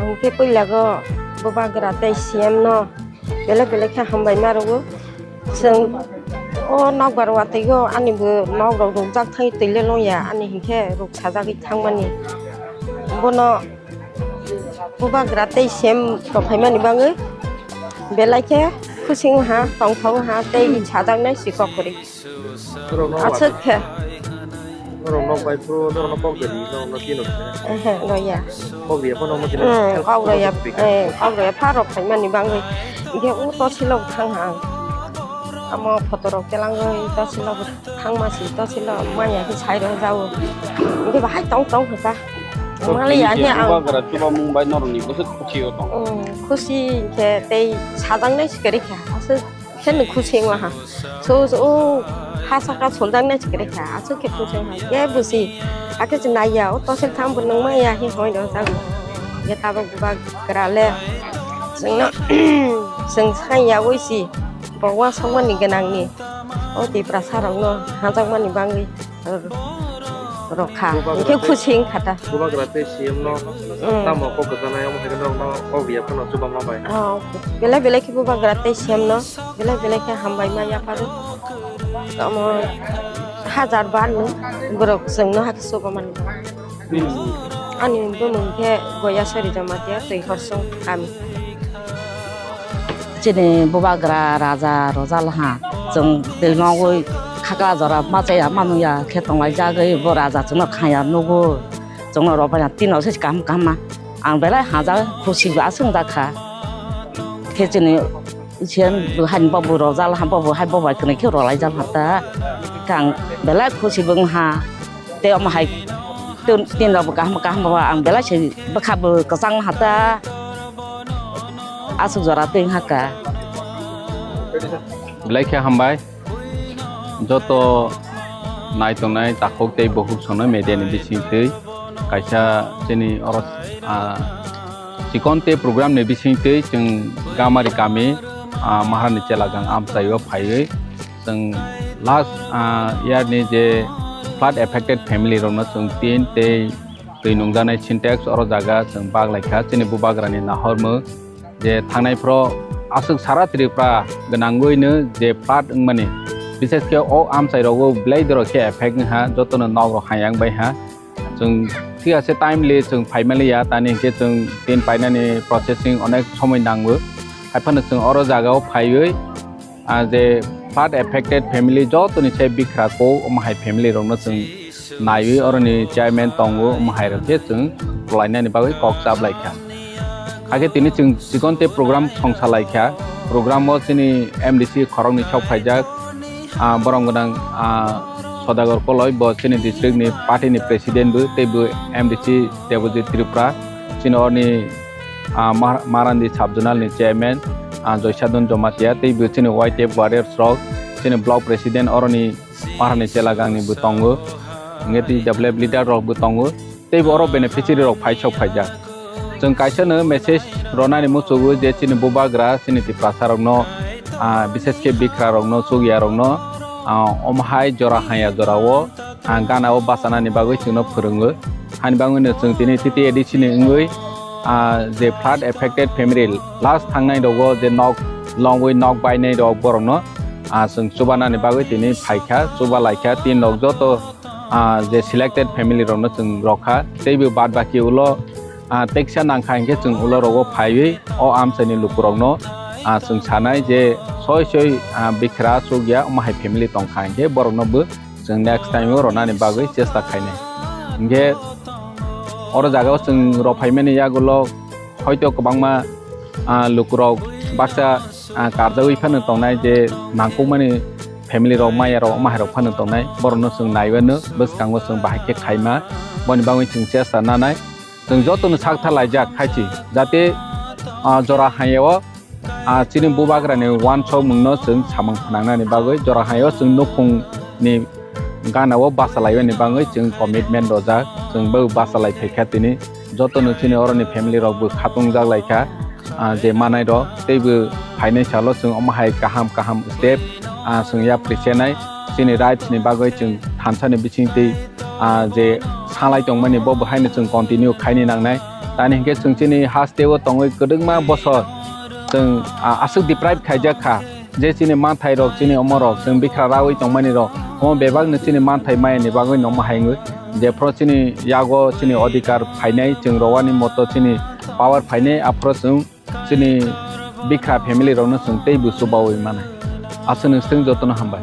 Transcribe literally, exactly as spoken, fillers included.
Hwnkhe puila go bubagra tei C M no belai belai khe hambai ma rwo. Chwng o nokbar watwi o ani bo nok rok rwjak thai twi le long ya, ani hinkhe ruk sajagwi thangmani. Bono bubagra tei C M rok phaimani bagwi belai khe khusi wng ha, tongthok wng ha tei sajaknai si kok kwrwi. Norok nok aswk khe. Norok nok bai phuru norok nok kok de di, norok nok tino khe. Ehe, roya. Kok riya phano mo tino. Hmm, kok roya, eh, kok roya pha rok phaimani bagwi. Hinkhe o tosilok thang ha ang. Amo photo rok telangwi tosilok thangma si, tosilok maya khe sai rok jao. Hinkhe bahai tong tong khe ta. Mali ya khe ang. Bubagra chubamung bai norok ni bwswk khusi o tong. Hmm, khusi khe tei sajaknai si kwrwi kha. Aswk khe nwng khusi wng ha. So, so, o ha saka soljak nai chikre kha. Aswk khe khusi wng ha. Khe busi. Hakhe se nai ya, o tosil tham bo nang ma ya, he hoi no jago. Khe tabok bubagra le. Chwngno, chwng sai ya oi si. Bo wa songmani gwnang ni. O Tiprasa rok no hajakmani bagwi. Rok kha. Bubagra hinkhe tei khusi wng kha ta. Bubagra tei C M no mm tamo kok kwchanai, omo hai khe norokno kok ya phano chubama bai. Oh, belai belai khe bubagra tei C M no belai belai khe hambai ma yapharo. Omo hajar bar no borok chwngno hakhe chubamani. Ani bumung khe Goyasari Jamatia, Twihorsong kami. Chini bubagra raja rojal ha, chwng twi nogwi khakla jora ma chaya ma nungya khe tonglaijagwi bo raja chwngno khaya nugo, chwngno rw phaina tino se kaham kaham ma. Ang belai hajak khusi bo aswk wngjakha. Khe chini isen bo haini bo bo rojal ha, bo bo hai bo bai kwnwi khe rwlaijak ha ta. Khe ang belai khusi bo wng ha. Tei omo hai tin, tin rok bo kaham kaham bo ang belai se bwkha bo kwchang ha ta. Aswk jora twi wng ha ka. Belai khe hambai. Joto nai tongnai takhuk tei bukhuk songno media ni bising twi kaisa chini oro, ah, chikon tei program ni bising twi chwng Gamari kami, ah, Maharani Chelagang amchaio phaiwi chwng last, ah, year ni je flood affected family rokno chwng tin tei twi nungjaknai Sintex oro jaga chwng bak lai kha chini bubagrani nahormung. Je thangnai phoro aswk sara Tripura gwnangwino je flood wngmani, bishes khe o amchai rogo belai dorok khe effect wngha, jotono nok rok hayang bai ha. Chwng thik ase timely chwng phaimaliya, tani hinkhe chwng tin painani processing onek somoi nango. Haiphano chwng oro jagao phaiwi, ah, je flood affected family jotoni se bikra ko omo hai family rokno chwng naiwi oroni chairman tongo, omo hai rok khe chwng rwlainani bagwi kok chablai kha. Hakhe tini chwng chikon tei program songsa lai kha. Program o chini M D C khoroknwi sok phaijak, ah, borom gwnang, ah, Sodagar Koloi, bo chini district ni party ni president bo, tei bo M D C Debojit Tripura, chini oroni, ah, Mar-, Marandi sub zonal ni chairman, ah, Joysadon Jomatia, tei bo chini Y T F warriors rok, chini block president oroni Maharani Chelagang ni bo tongo, hingke T W F leader rok bo tongo, tei bo oro beneficiary rok phai sok phaijak. Chwng kaisa no message ronani muchugo je chini bubagra, chini Tiprasa rokno, ah, bishes khe bikra rokno, chukya rokno, ah, omo hai jora haya jora o, ah, gana o bachanani bagwi chwngno phwrwngo. Hani bagwino chwng tini T T A D C ni wngwi, ah, je flood affected family last thangnai rogo je nok longwi nok bainai rok borokno, ah, chwng chubanani bagwi tini phaikha, chuba laikha, tin rok joto, ah, je selected family rokno chwng rokha, teibo bad baki ulo, ah, teksa nangkha hinkhe chwng ulo rogo phaiwi o amchaini lukurokno, ah, chwng sanai je soi soi, ah, bikra chukya omo hai family tongkha hinkhe borokno bo chwng next time o ronani bagwi chesta khainai. Hinkhe oro jagao chwng rok phaimani yagulo hoito kwbangma, ah, lukurok baksa, ah, karjawi phano tongnai je nangkukmani family rok, maya rok, omo hai rok phano tongnai, borokno chwng naiwano bwskango chwng bahai khe khaima, boni bagwi chwng chesta nanai. Chwng jotono sak tha laijak khaichi, jate, ah, jora hayao, ah, chini bubagrani uansukmungno chwng samung phnangnani bagwi, jora hayao chwng nukhungni ganao basa laimani bagwi chwng commitment rojak, chwng bo basa lai phaikha tini. Jotono chini oroni family rokbo khatungjak laikha, ah, je manai rok, teibo phainai salo chwng omo hai kaham kaham step, ah, chwng yapri chenai. Chini rights ni bagwi chwng thansa ni bisingtwi, ah, je salai tongmani bo bo haino chwng continue khaini nangnai. Tani hinkhe chwng chini hasteo tongwi kwdwkma bosor chwng, ah, aswk deprive khaijak kha, je chini manthai rok, chini omo rok, chwng bikra rawi tongmani rok, omo bebak no chini manthai maya ni bagwi nongma hai wngwi. Jephru chini yago chini odhikar phainai, chwng rowani moto chini power phainai, aphuru chwng chini bikra family rokno chwng tei bo chubawi manai. Aswk no chwng jotono hambai.